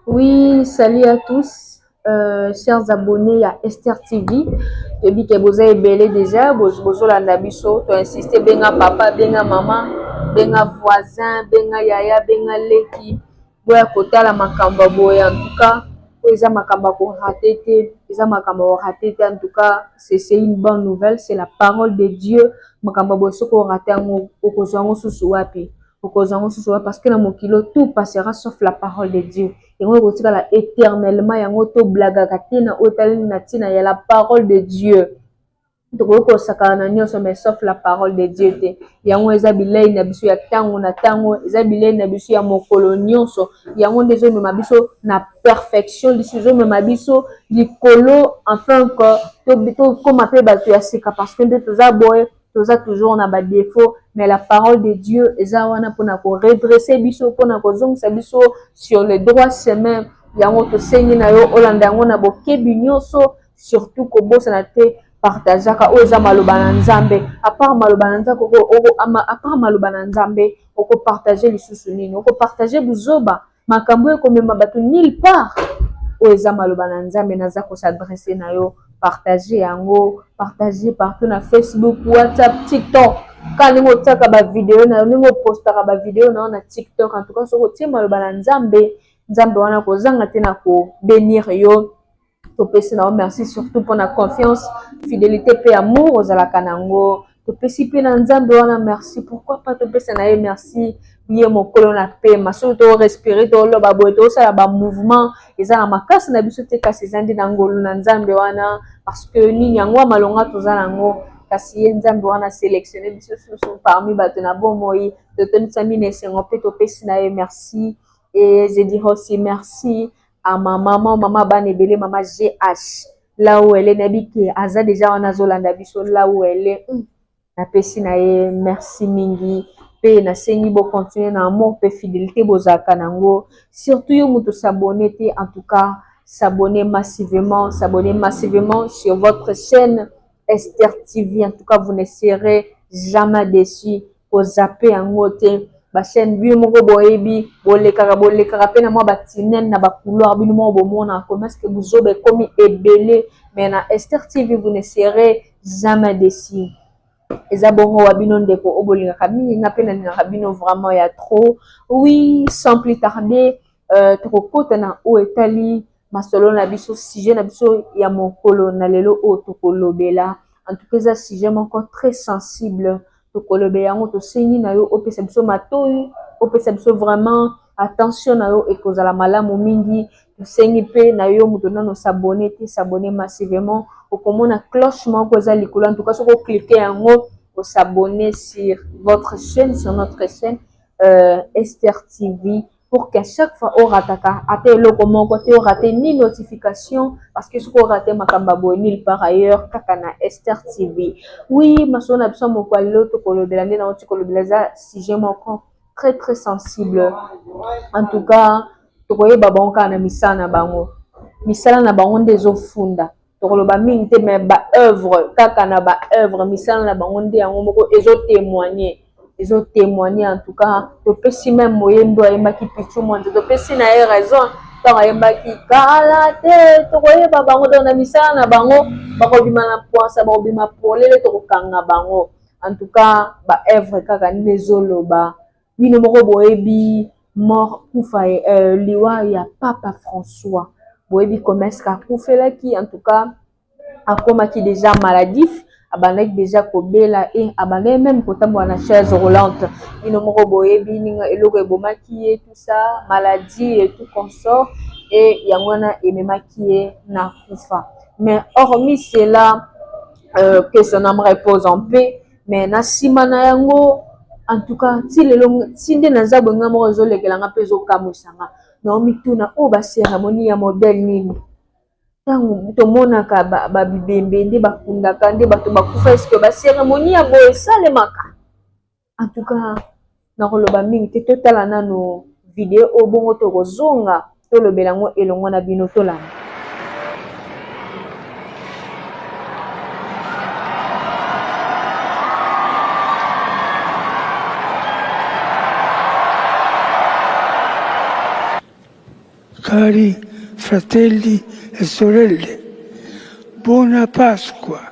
Oui, salut à tous, chers abonnés ya Esther TV. Toyebi ke boza ebele déjà, bozolanda biso, to insiste benga papa, benga mama, benga voisin, benga yaya, benga leki, boya kotala makambo ya boye. En tout cas, oyo eza makambo ya korater te, eza makambo ya korater te. En tout cas, c'est une bonne nouvelle, c'est la parole de Dieu. Makambo ya boye soki orater yango, okozwa yango susu wapi? Okozwa yango susu wapi? Parce que na mokili tout passera sauf la parole de Dieu. Yango ekotikala éternellement. Yango toblagaka te na oyo etali na ntina ya la parole de Dieu. Tokoki kosakana na nyonso, mais sauf la parole de Dieu te. Yango eza bilei na biso ya ntango na ntango, eza bilei na biso ya mokolo nyonso. Yango nde ezomema biso na perfection, lisusu ezomema biso likolo, afin que tokóma mpe bato ya sika. Parce que nde toza boye, toza toujours na badéfaut, mais la parole de Dieu eza wana mpona koredresser biso, mpona kozongisa biso sur le droit chemin. Yango tosengi na yo olanda yango na bokebi nyonso. Surtout kobosana te, partageaka. Oyo eza maloba na Nzambe. À part maloba na Nzambe, à part maloba na Nzambe, okopartage lisusu nini? Okopartage buzoba, makambo oyo ekomema bato nulle part? Oyo eza maloba na Nzambe. Naza kos'adresser na yo, partage yango, partage partout na Facebook, WhatsApp, TikTok, kaka ndenge otiaka bavideo na yo, ndenge opostaka bavideo na yo na TikTok. En tout cas, soki otie maloba na Nzambe, Nzambe wana kozanga te na kobénir yo. Topesi na yo merci, surtout mpona confiance, fidélité mpe amour ozalaka nango. Topesi mpe na Nzambe wana merci. Pourquoi pas topesa na ye merci, ye mokolo na pema? Soki torespire, toloba boye, tosala bamouvement, eza na makasi na biso te, kasi eza nde na ngolu na Nzambe wana. Parce que nini yango ya malonga toza nango? Kasi ye Nzambe wana sélectionne biso susu parmi bato na bomoi, totondisami na esengo mpe topesi na ye merci. Et je dirais aussi merci à ma maman, mama bana ebele, mama GH, là où elle est. Nayebi ke aza déjà wana, azolanda biso là où elle est. Napesi na ye merci mingi mpe nasengi bocontinue na amour mpe fidélité bozalaka nango. Surtout yo moto s'abonner te, en tout cas s'abonner massivement, s'abonner massivement sur votre chaîne Esther TV. En tout cas, vous ne serez jamais déçus. Kozape yango te. Bachaîne bino moko boyebi, bolekaka, bolekaka mpe na mwa batinene na bacouloir, bino moko bomonaka comment est-ce que buzoba ekomi ebele. Mais na Esther TV, vous ne serez jamais déçus. Eza bongo wa bino ndeko oyo bolingaka mingi, nga mpe nalingaka bino vraiment ya trop. Oui, sans plus tarder, tokokota na oyo etali masolo na biso, sujet na biso ya mokolo na lelo oyo tokolobela. En tout cas, eza sujet moko très sensible tokolobela yango. Tosengi na yo opesa biso matoi, opesa biso vraiment attention na yo, ekozala malamu mingi. Tosengi mpe na yo moto nano s'abonner te, s'abonner massivement. Okomona cloche moko eza likolo. En tout cas, soki oclique yango, os'abonner sur votre chaîne, sur notre chaîne Esther TV, pour qu'à chaque fois orataka ata eloko moko te, orate ni notification. Parce que soki orate makambo ya boye nulle part ailleurs, kaka na Esther TV. Oui, masolo na biso ya mokolo lelo tokolobela nde nauti kolobela, eza sujet moko très très sensible. En tout cas, tokoyeba bango kaka na misala na bango. Misala na bango nde ezofunda. Tokoloba mingi te, mais baœuvre, kaka na baœuvre, misala na bango nde yango moko ezotémoigne, ezotémoigne. En tout cas, topesi même moyembi oyo ayembaki Pichu Mwanza, topesi na ye raison ntango ayembaki kala te tokoyeba bango. Donc na misala na bango bakobima na poisa, bakobima polele, tokokanga bango. En tout cas, baœuvre kaka nde ezoloba. Bino moko boyebi mort, kufa, liwa ya Papa François. Boyebi comment est-ce akufelaki. En tout cas, akomaki déjà maladif, abandaki déjà kobela e abandaki même kotambola na chaise roulante. Bino moko boyebi ninga eloko ebomaki ye, tout ça, maladie et tout consort, e yango wana ememaki ye na kufa. Mais hormis cela, que son âme repose en paix. Mais na nsima na yango, en tout cas, ti lelo, ti nde naza boye, nga moko ezolekelanga mpe ezokamwisanga na omituna oyo bacérémonie ya modèle nini ntango tomonaka babibembe nde bakundaka, nde bato bakufa. Eske bacérémonie ya boye esalemaka? En tout cas, nakoloba mingi te. Totala nano video oyo, bongo tokozonga tolobela yango elongo na bino. Tolanda. Cari fratelli e sorelle, buona Pasqua!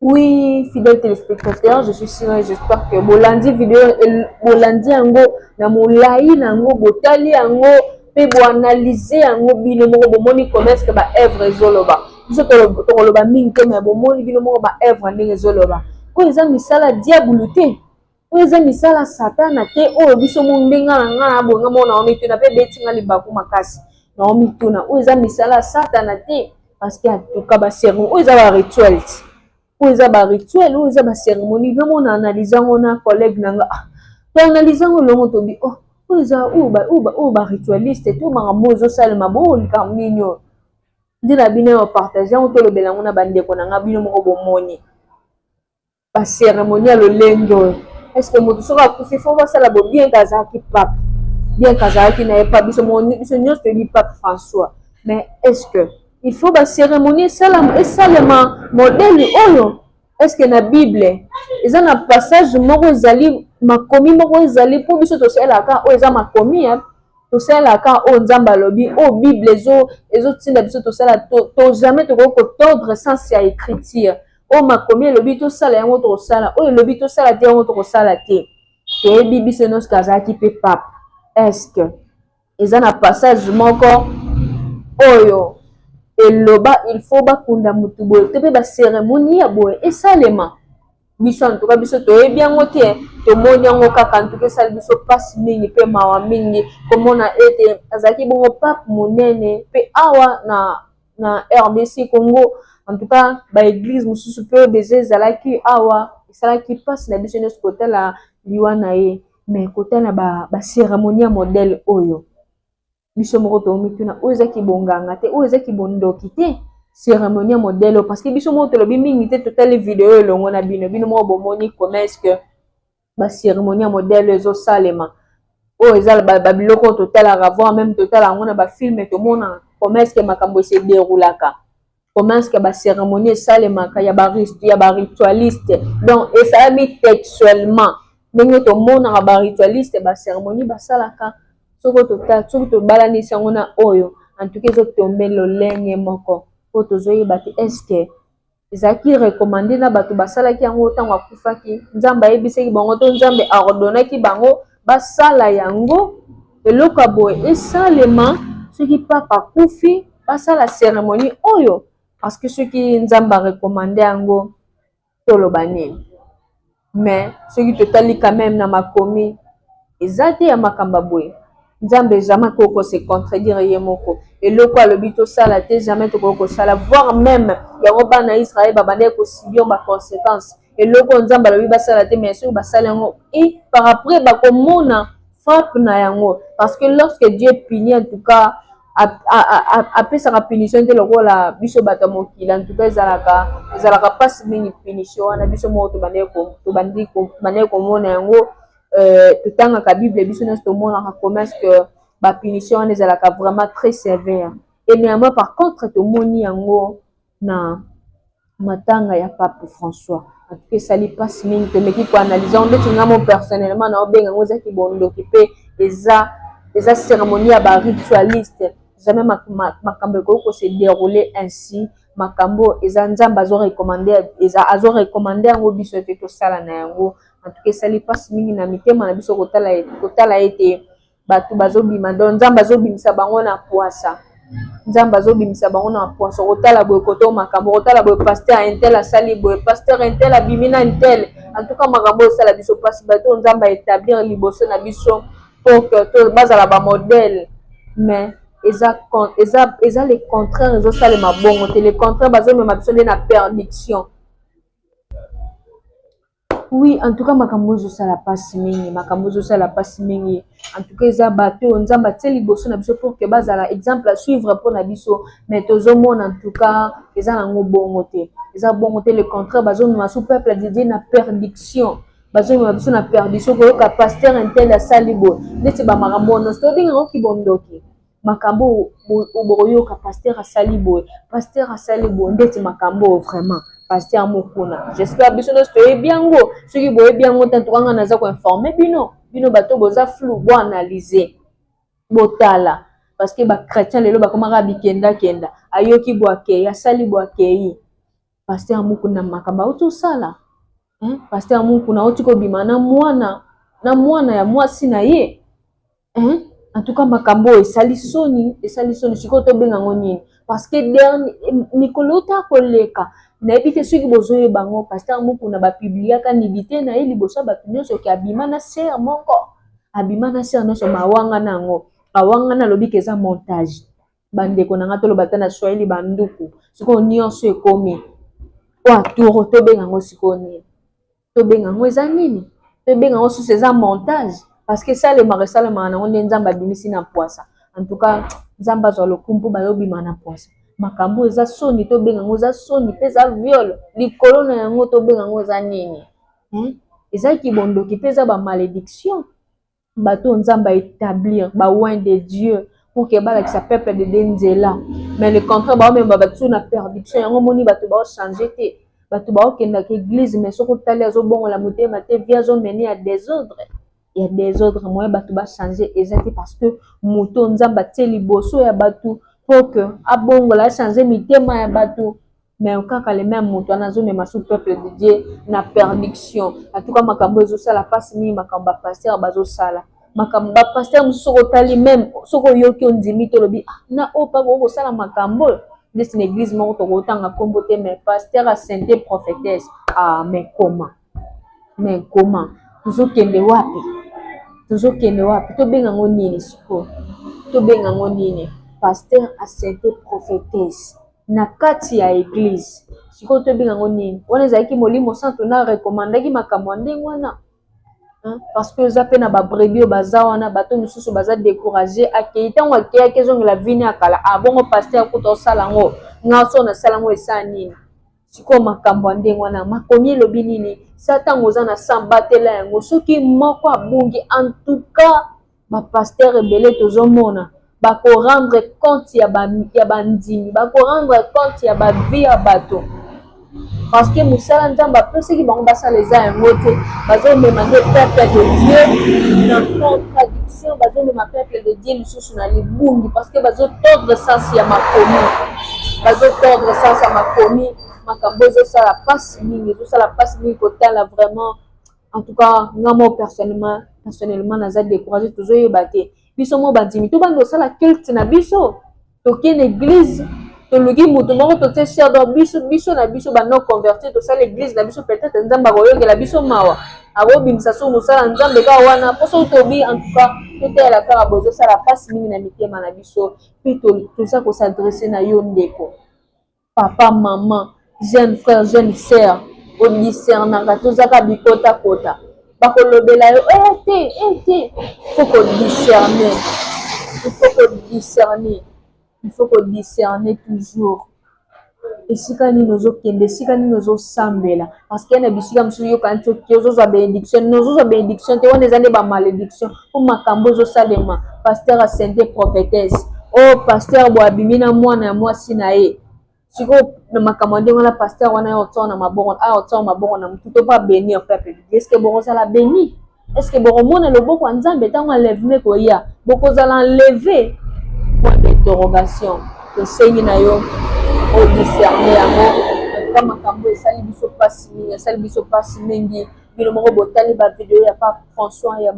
Oui, fidèle téléspectateur, je suis sûr et j'espère que bolandi vidéo bolandi yango na molayi na yango botali yango pe bo analyser yango bino moko bomoni comment est-ce que ba œuvre ezoloba. Biso tokoloba mingi te mais bomoni bino moko ba œuvre ndenge ezoloba. Oyo eza misala diabulu te. Oyo eza misala satana te oyo biso mo nde nga na nga na boye nga moko na omituna pe ebeti nga libaku makasi na omituna oyo eza misala satana te parce que en tout cas ba cérémonie oyo eza ba rituel ti oyo eza ba rituel oyo eza ba cérémonie nga moko na analyse yango na collègue na nga ah to analyse yango elongo tobi oh oyo eza oyo ba oyo ba oyo ba ritualiste to makambo oyo ezosalema bo likambo nini oyo nde na bino ya partage yango tolobela yango na bandeko na nga bino moko bomoni ba ceremonie ya lolenge oyo est ce que moto soki akufi fo basala bo bien que azalaki pape bien que azalaki na ye pape biso biso nyonso toyebi pape François mais est ce que il faut ba ceremonie esalama esalema modèle oyo est ce que na bible eza na passage moko ezali makomi moko ezali mpo biso tosalelaka oyo eza makomi hein? Tosalelaka oyo Nzambe alobi, oyo Bible ezo ezotinda biso tosala to, to jamais tokoki kotordre sens ya écriture. Oyo makomi elobi tosala yango tokosala, oyo elobi tosala te yango tokosala te. Toyebi biso nyonso ke azalaki mpe pape. Est-ce que eza na passage moko oyo eloba il faut bakunda mutu boye to mpe ba cérémonie ya boye esalema? Biso en tout cas biso toyebi yango te, tomoni yango kaka en tout cas esali biso mpasi mingi mpe mawa mingi komona ete azalaki bongo pape monene mpe awa na na RDC Congo en tout cas ba eglise mosusu mpe deja ezalaki awa esalaki mpasi na biso nyonso kotala liwa na ye mais kotala ba, ba cérémonie ya modèle oyo biso moko tomituna oyo eza kibonganga te oyo eza kibondoki te cérémonie ya modèle oyo parce que biso moko tolobi mingi te totali video elongo na bino bino moko bomoni comment est-ce que ba cérémonie ya modèle oyo ezosalema oyo eza babiloko oyo totalaka voire même totala yango na bafilme tomona comment est-ce que makambo ese déroulaka comment est-ce que ba cérémonie esalemaka ya ba ya ba ritualiste donc esalami textuellement ndenge tomonaka ba ritualiste ba cérémonie basalaka soki tota soki tobalanisi yango na oyo en tout cas ezotombe lolenge moko mpo tozoyeba te est ce que ezalaki recommande na bato basalaki yango ntango akufaki nzambe ayebisaki bango to nzambe aordonnaki bango basala yango eloko ya boye esalema soki papa akufi basala cérémonie oyo parce que soki nzambe arecommande yango toloba nini mais soki totali quand même na makomi eza te ya makambo ya boye nzambe jamais akoki kose contredire ye moko eloko alobi tosala te jamais tokoki kosala voire même yango bana ya israel babandaki kosubir baconséquence eloko oyo nzambe alobi basala te mais soki basali yango et par après bakomona frappe na yango parce que lorsque Dieu punit en tout cas apesaka punition te lokola biso bato ya mokili en tout cas ezalaka ezalaka mpasi mingi punition wana biso moko tobandaki komona yango euh, totangaka bible biso nyonso tomonaka comment est-ce que bapunition wana ezalaka vraiment très sévère et néanmoins par contre tomoni yango na matanga ya pape François en tout cas esali mpasi mingi tomeki koanalyse yango ndeti nga mo personnellement naobenga yango eza kibondoki mpe eza eza cérémonie ya baritualiste jamais makambo ekoki kose dérouler ainsi makambo eza nzambe azorecommande eza azorecommande yango biso te tosala na yango en tout cas esali mpasi mingi na mitema na biso kotala kotala ete bato bazobima donc nzambe azobimisa bango na pwasa Nzambe azobimisa bango na poisson. Kotala boye koto makambo, kotala boye pasteur un tel asali boye, pasteur un tel abimi na un tel. En tout cas, makambo oyo esala biso mpasi. Bato oyo Nzambe aétablir liboso na biso pour que bazala bamodèle, mais eza le contraire ezosalema bongo te. Le contraire, bazomema biso nde na perdition. Oui, en tout cas, makambo ezosala mpasi mingi, makambo ezosala mpasi mingi. En tout cas, eza bato oyo Nzambe atie liboso na biso pour que bazala exemple à suivre mpona biso, mais tozomona, en tout cas, eza nango bongo te, eza bongo te. Le contraire, bazomema so peuple de Dieu na perdition, bazomema biso na perdition. Koyoka pasteur un tel asali boye, neti bamakambo nyonso tobengaka kibondoki. Makambo bokoyoka, pasteur asali boye, pasteur asali boye, ndeti makambo oyo vraiment pasteur Mokuna. J'espère biso nyonso toyebi yango. Soki boyebi yango te, ntukanga naza koinformer bino. Bino bato boza flou, boanalyser, botala, parce que bachrétien lelo bakomaka bikendakenda. Ayoki bo akei, asali bo akei. Pasteur Mokuna, makambo auti osala, pasteur Mokuna auti kobima na mwana ya mwasi na ye, hein? En tout cas, makambo oyo esali soni, esali soni. Sikoyo tobenga yango nini? Parce que dernier mikolo ota koleka, nayebi te soki bozoyeba yango, pasteur Mokuna bapubliaka nudité na ye liboso ya bato nyonso, ke abima na sœur moko, abima na sœur nyonso. Mawanga na yango, awanga alobi ke eza montage. Bandeko na nga, toloba ta na Swahili, banduku. Sikoyo nyonso ekomi oyo aturo, tobenga yango sikoyo nini? Tobenga yango eza nini? Tobenga yango susu eza montage? Parce que esalemaka, esalemaka nango nde Nzambe abimisi na poisa. En tout cas, Nzambe azwa lokumu mpo bayobima na poisa. Makambo eza soni, tobenga yango eza soni mpe eza viol likolo na yango. Tobenga yango eza nini? Eza kibondoki mpe eza bamalédiction. Bato oyo Nzambe aétablir, baoints de Dieu, pour que balakisa peuple de Dieu nzela, mais le contraire, baomema bato na perdition. Yango omoni bato baochange te, bato baokendaka église, mais soki otali, azobongola motema te, vie azomene ya désordre, ya désordre. Moyen bato bachange eza te, parce que moto Nzambe atie liboso ya bato pour que abongola, achange mitema ya bato, mais kaka le même moto wana azomema su peuple de Dieu na perdition. En tout cas, makambo ezosala mpasi mingi, makambo bapasteur bazosala, makambo bapasteur mosusu. Soki otali, même soki oyoki, ondimi, tolobi ah, na oyo mpa kosala makambo oyo ndeti na église moko, tokotanga nkombo te, mais pasteur aenceinte prophétesse. Ah, mais comment? Mais comment? Tozokende wapi? Tozokende wapi? Tobenga yango nini sikoyo? Tobenga yango nini? Pasteur enceinte prophétesse na kati ya église, sikoyo tobenga yango nini? Wana ezalaki Molimo Santo na recommandaki makambo ya ndenge wana, parce que eza mpe na babrebis oyo baza wana. Bato mosusu baza découragé, akei, ntango akeyaki, ezongela vini ya kala. Abongo pasteur kuta osala yango, nga so nasala yango, esala nini sikoyo? Makambo ya ndenge wana, makomi elobi nini? Sa ntango oza na sa, batela yango. Soki moko abungi, en tout cas, bapasteur ebele tozomona bakorendre compte ya bandimi, bakorendre compte ya bavie ya bato, parce que mosala Nzambe apesaki bango basala eza yango te. Bazomema nde peuple de Dieu na contradiction, bazomema peuple de Dieu lisusu na libungi, parce que bazotordre sens ya makomi, bazotordre sens ya makomi. Makambo ezosala mpasi mingi, ezosala mpasi mingi kotala vraiment. En tout cas, nga mo personnellement naza découragé. Tozoyeba te, biso mo bandimi, tobanda kosala culte na biso, tokende église, toluki moto moko, totie chaire. Donc biso na biso bano convertir, tosala église na biso, peut-être Nzambe akoyokela biso mawa, akobimisa so mosala Nzambe kaka wana. Mpo soki tobi, en tout cas, toteyela kaka boye, ezosala mpasi mingi na mitema na biso. Mpe toza kos'adresser na yo, ndeko, papa, mama, jeune frère, jeune sœur, odiscernaka. Tozaka bikotakota, bakolobela yo e te, e te. Faut kodiscerner, il faut kodiscerner, il faut kodiscerner toujours esika nini ozokende, esika nini ozosambela, parce que na bisika mosusu yoka nti oke, ozozwa bénédiction, ozozwa bénédiction te, wana eza nde bamalédiction. Mpo makambo ezosalema, pasteur enceinte prophétesse, oyo pasteur boye abimi na mwana ya mwasi na ye. Sikoyo na makambo ya ndenge wana, pasteur wana ya otia na maboko, aya otia maboko na motu to mpo abénir peuple, est ce que bokozala béni? Est ce que bokomona loboko ya Nzambe ntango enlèvement ekoya? Bokozala enlevé? Point d'interrogation. Tosengi na yo odiscerne yango. Atuka, makambo esali biso mpasi mingi, esali biso mpasi mingi. Bino moko botali ba video ya Pape François ya,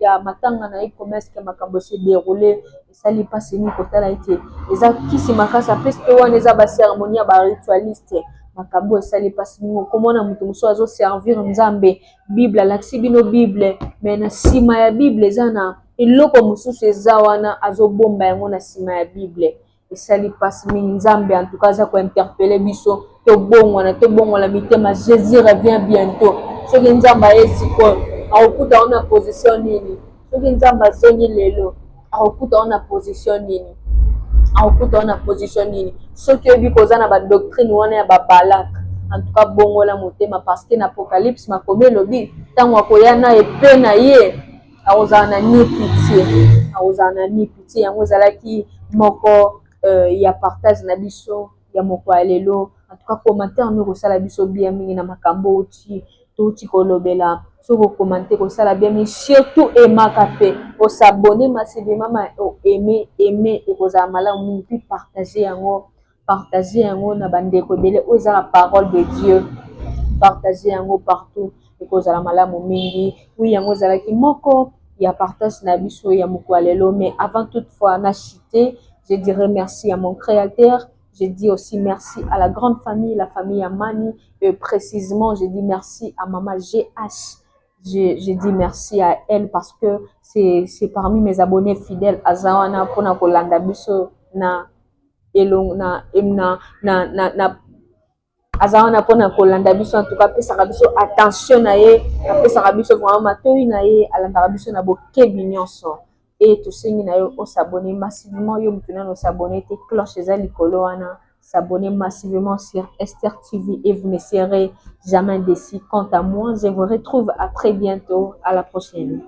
ya matanga na ye, comment est-ce que makambo se déroule. Esali mpasi mingi kotala ete eza kisi makasi apesi mpe wana eza ba cérémonie ya ba ritualiste. Makambo esali mpasi mingi okomona moto mosusu azoservir Nzambe, Bible, alakisi bino Bible, mais na nsima ya Bible eza na eloko mosusu eza wana, azobomba yango na nsima ya Bible. Esali mpasi mingi. Nzambe en tout cas aza kointerpeller biso, tobongwana, tobongola mitema. Jésus revient bientôt. Soki Nzambe aye sikoyo, akokuta ngo na position nini? Soki Nzambe azongi lelo, akokuta ngo na position nini? Akokuta ngo na position nini? Soki oyebi koza na ba doctrine wana ya babalak, en tout cas bongola motema, parce que na Apocalypse makomi elobi ntango akoya na epe na ye, akozala na ni pitié, akozala na ni pitié. Yango ezalaki moko ya partage na biso ya moko ya lelo. En tout cas, commentaire nini kosala biso bien mingi na makambo oti touti kolobela. Soki ocommenter, kosala bien mingi. Surtout emaka mpe os'abonner massivement, ma oaime, aime, ekozala malamu mingi. Puis partage yango, partage yango na bandeko ebele. Oyo eza la parole de Dieu, partage yango partout, ekozala malamu mingi. Oui, yango ezalaki moko ya partage na biso ya mokolo ya lelo. Mais avant toutefois na chuter, je dirais merci à mon créateur. Je dis aussi merci à la grande famille, la famille Amani. Et précisément, je dis merci à maman GH. Je dis merci à elle parce que c'est parmi mes abonnés fidèles. Aza wana pona kolanda biso na elong na na na na, na aza wana mpona kolanda biso. En tout cas, apesaka biso attention na ye, apesaka biso vraiment matoi na ye, alandaka biso na bokebi nyonso. E tosengi na yo os'abonner massivement. Yo motu nano os'abonner te, cloche eza likolo wana. S'abonner massivement sur Esther TV et vous ne serez jamais déçus. Quant à moi, je vous retrouve à très bientôt. À la prochaine.